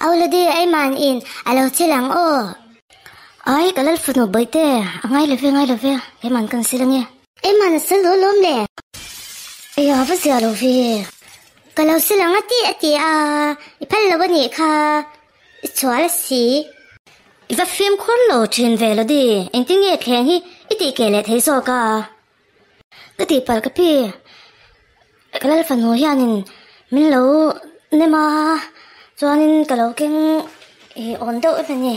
Au Lodi Aiman in a lo chil ang aw. Ai ka lal fanu bawihte a ngai love ngai love Aiman kan sil ange. Aiman a sil duh lawm le. Ei a va zia lo ve. Ka lo sil ang a ti a ti a, i phal lo a nih kha i chhual a si. I va fimkhur lo thin ve Lodi, engtin nge thleng hi i tih keh leh thei zawk a? Ka tihpalh ka pi, ka lal fanu hianin min lo nem a, chuanin ka lo keng ih awn deuh em a ni,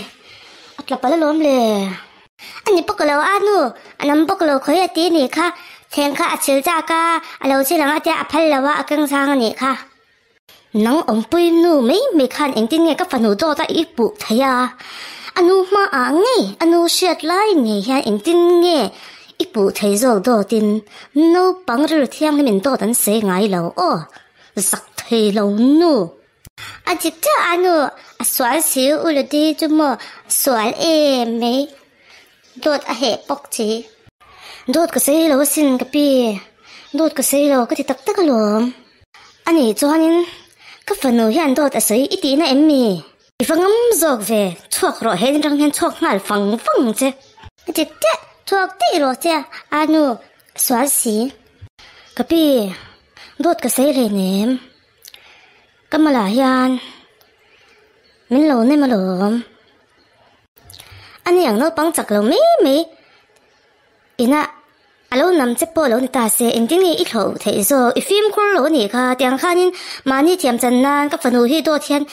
a tla palh alawm le. A ni bawk lo a nu, a nam bawk lo khawi a ti nih kha, thleng kha a chil chak a, a lo chil ang a tia a phal lo a, a keng sang a nih kha. Nang awmpui nu mai mai khan engtin nge ka fanu dawt a i puh thei a? A nu hmaah ngei, a nu hriat lai ngei hian engtin nge i puh thei zawk dawtin naupang rilru thianghlim in dawt an sawi ngai lo aw, zak thei lo nu. A dik chiah a nu, a sual si u Ludi chu maw sual em mai, dawt a heh bawk chi. Dawt ka sawi lo asin ka pi, dawt ka sawi lo ka ti tak tak alawm. A nih chuanin ka fanu hian dawt a sawi i tihna em mi? I va ngam zawk ve, chhuak rawh he rang hian chhuak nghal fang fang che. A ti teh, chhuak daih rawh che a nu sual si. Ka pi, dawt ka sawi hleinem, ka malah hian min lo nem alawm. A ni ang naupang chak lo mai mai ina a lo nam che pawh lo ni ta se engtin nge i thlauh theih zawk i fimkhur lo a nih kha tiang khanin mahni thiam chan nan ka fanu hi dawt hian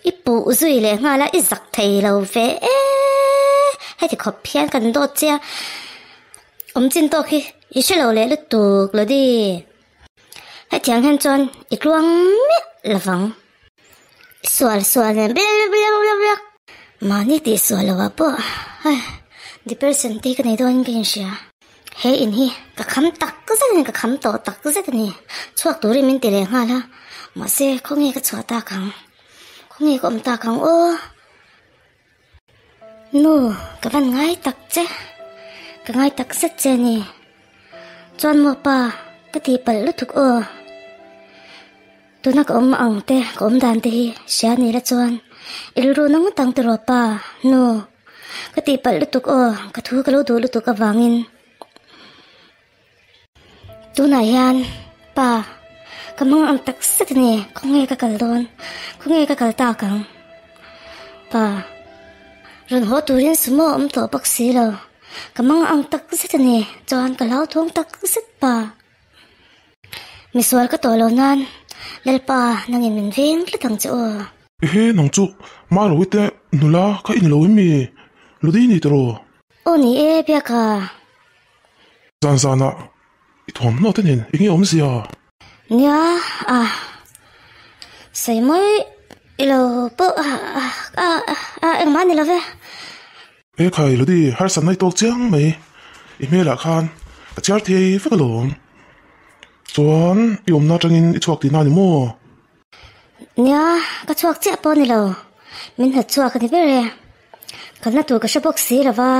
i puh zui leh nghal a i zak thei lo ve e heti khawp hian kan dawt che a awm chin tawk hi i hre lo leh lutuk lo di hetiang hian chuan i tluang miah lovang. Sual sual nen blak blak blak blak mahni tih sual loh ah pawh hei depression te hi ka nei dawn in ka inhria he in hi ka kham tak zet a ni ka kham tawh tak zet a ni chhuak turin min ti leh nghal a mahse khawnge ka chhuah tak ang khawnge ka awm tak ang aw nu ka van ngai tak che ka ngai tak zet che a ni chuan maw pa ka tihpalh lutuk aw. Tuna ka awm ang te, ka awm dan te hi hria ni la chuan i rilru na ngawt ang tiraw pa, nu. Ka tihpalh lutuk aw, ka thu ka lo duh lutuk avangin. Tunah hian pa, ka hmang ang tak zet a ni, khawnge ka kal dawn, khawnge ka kal tak ang. Pa, rawn haw turin sumo a awm tawh bawk si lo, ka hmang ang tak zet a ni, chuan ka hlauthawng tak zet pa. Misual ka tawh lo nan Lalpa nangin min veng tlat ang che aw. Ehe nang chu Marowi te nula kha i ni lo em mi? Ludi ni tiraw? Aw ni e Biaka. Zan zanah i thuamhnaw te nen eng nge awmzia? Nia a sawi mawi i lo pawh a a engmah ni lo ve. He khai Ludi harsatna i tawk chiang mai i hmelah khan ka chhiar thei vek alawm. Chuan i awmna atangin i chhuak tihna a ni maw? Nia, ka chhuak chiah pawh a ni lo. Min hnat chhuak a ni ber e. Kalna tur ka hre bawk si lo va,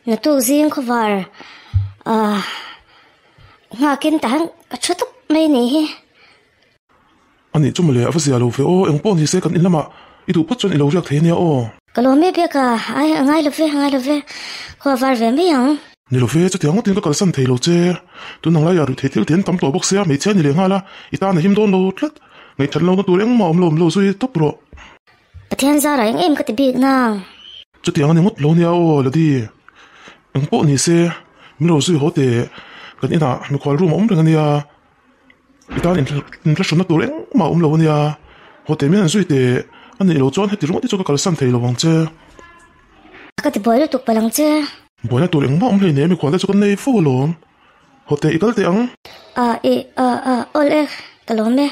naktuk zing khawvar ah nghakin tah hian ka thu tawp mai a nih hi. A nih chu mawle, a va zia lo ve aw, eng pawh ni se kan in lamah i duh phawt chuan i lo riak thei a nia aw. Ka lo mi bik a, ai a ngai lo ve, a ngai lo ve, khua var ve mai ang. Ni lo ve, chutiang ngawtin ka kalsan thei lo che, tun ang laiah ruih thei thil te an tam tawh bawk sia, hmeichhia ni leh nghal a, i tan a him dawn lo tlat, ngaihṭhat lohna tur engmah awm lo awm lo zui tawp rawh. Pathian zarah eng em ka ti bik nang. Chutiang a ni ngawt lo nia aw Ladi, eng pawh ni se, min lo zui haw teh, kan inah mikhual room a awm reng a nia. I tan inthlahrunna tur engmah a awm lo a nia, haw teh min han zui teh, a nih loh chuan heti ringawt hi chu ka kalsan thei lo ang che. Ka ti buai lutuk palh ang che. Buaina tur engmah awm hleinem mikhual te chu kan nei fo alawm, haw teh i kal teh ang. A i a a awl e, ka lawm e.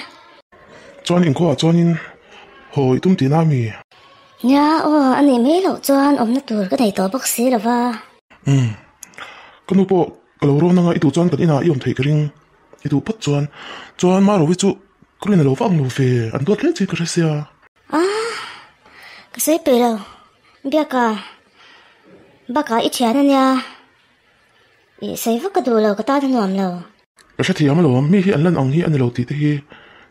Chuan inkhuaah chuanin haw i tum tihna a mi? Nia aw, a nih mai loh chuan awmna tur ka nei tawh bawk si lo va. Umm, ka nu pawh ka lo rawn anga i duh chuan kan inah i awm theih ka ring. I duh phawt chuan, chuan Marovi chu ka rin a lo vak lo ve, an duat hle chin ka hre sia. Ah, ka sawi peih lo, Biaka, bakah i thian a nia, i sawi vak ka duh lo, ka tan a nuam lo. Ka hrethiam alawm, mi hi an lan ang hi a ni lo tih te hi,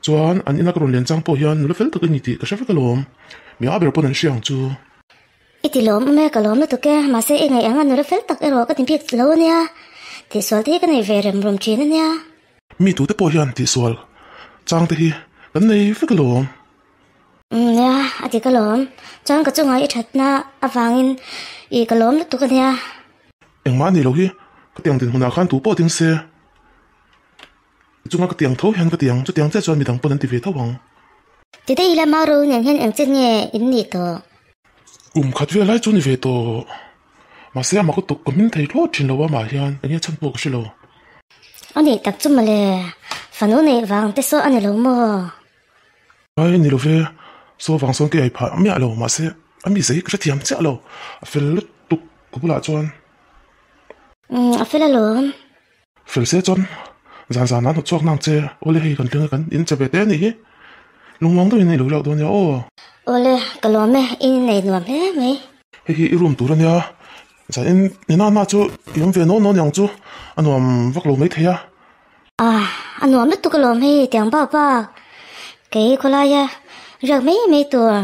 chuan an ina ka rawn len chang pawh hian nula fel tak i ni tih ka hre vek alawm. Mi a ber pawn an hria ang chu. I ti lawm awm e, ka lawm lutuk e, mahse i ngaih ang a nula fel tak erawh ka ti bik lo ania, tihsual te hi ka nei ve rem rum thin ania. Mi tute pawh hian tihsual chang te hi kan nei vek alawm. Umm nia, a ti ka lawm. Chuan ka chungah i thatna avangin i ka lawm lutuk ania. Engmah a nih loh hi, ka tiang dinhmunah khan tu pawh ding se. I chunga ka tiang tho hian ka tiang, chutiang chiah chuan midang pawn an ti ve tho ang. Ti daih ila Maru nen hian eng chin nge in nih tawh? Kum khat vel lai chu ni ve tawh. Mahse a mak lutuk ka hming thei thlawt thin lo a mah hian eng nge chhan pawh ka hre lo. A nih tak chu mawle, fanu neih vang te saw a ni lo maw? Ai ni lo ve, saw vang sawn ka ei phah miah lo, mahse a mi zei ka hrethiam chiah lo, a fel lutuk ka bulah chuan. Umm a fel alawm. Fel se chuan zan zan ah hnawt chhuak nang che, awle hei kan tling a kan in che ve te anih hi, lungmuang deuhin i lo riak dawn nia aw. Awle ka lawm e, i nei nuam hle mai. Hei hi i room tur ania, zan in ni na na chu i awm ve nawn nawn ang chu, a nuam vak lo maithei a. Ah, a nuam lutuk alawm hei tiang bak bak, kei khawlaia riak mai mai tur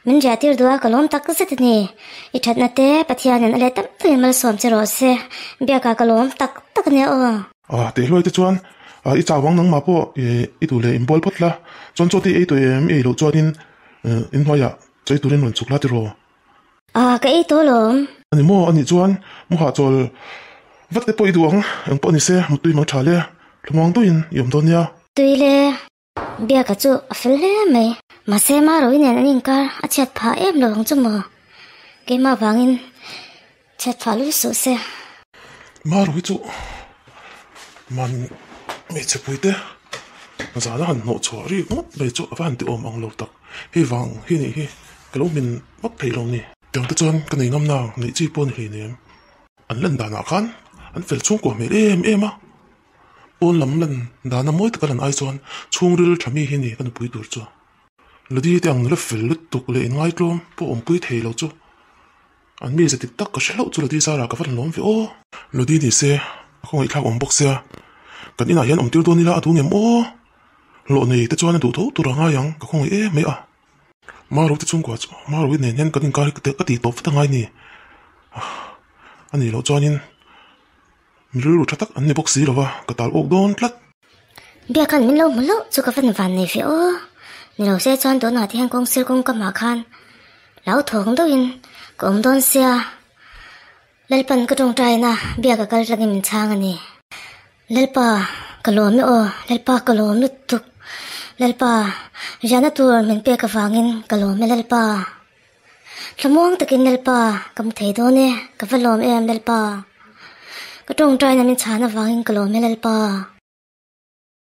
min riah tir duh a ka lawm tak zet a ni. I thatna te Pathianin a leh tam takin malsawm che rawh se, biakah ka lawm tak tak a nia aw. Ah, teh hluai te chuan i chau ang nangmah pawh i duh leh inbual phawt la, chuan chaw te i ei tawh em i ei loh chuanin inhnuaiah chaw ei turin rawn chhuk la tiraw. Ah, ka ei tawh alawm. Ani maw, anih chuan muhah chawl vat te pawh i duh ang, eng pawh ni se, mutui mang tha le, thlamuang deuhin i awm dawn nia. Tui le, Biaka chu a fel hle mai. Mahse Maroui nen an inkar a chhiat phah em lo ang chu maw? Keimah vangin chhiat phah lu suh se. Maroui chu man hmeichhe puite zana han hnawh chhuah rik ngawt mai chu a va han ti awm ang lo tak. Hei vang hi nih hi ka lo hmin vak thei lo ni. Tiang te chuan ka nei ngam nang neih chi pawh a ni hleinem. An lan danah khan an fel chhungkua hmel em em a. Pawn lam lan dana mawi taka lan ai chuan chhungril tha mi hi ni ka nupui tur chu. Ludi te ang nula fel lutuk leh inngaitlawm pawh awmpui thei lo chu. An mi ze dik tak ka hre hlauh chu Ludi zarah ka va lawm ve aw. Ludi ni se a khawngaihthlak awm bawk sia. Kan inah hian awm tir dawn ila a duh ngem aw. Hlawh nei te chuan a duh tho tur a ngai ang ka khawngaih em mai a. Maru te chhungkua chu Maru nen hian kan inkar hi ka tih tawp vat a ngai ni. A nih loh chuanin mi rilru tha tak an ni bawk si lo va ka tal awk dawn tlat. Biakhan min lo hmu hlauh chu ka van van nei ve aw. Ni lo se chuan tunah te hian kawng sir kawng ka mah khan lau thawng deuhin ka awm dawn sia. Lalpan ka tawngtaina biak a kal tlangin min chhang a ni. Lalpa, ka lawm e aw, Lalpa ka lawm lutuk. Lalpa, riahna tur min pek avangin ka lawm e Lalpa. Thlamuang takin Lalpa, ka mu thei dawn e, ka va lawm em Lalpa. Ka tawngtaina min chhan avangin ka lawm e Lalpa.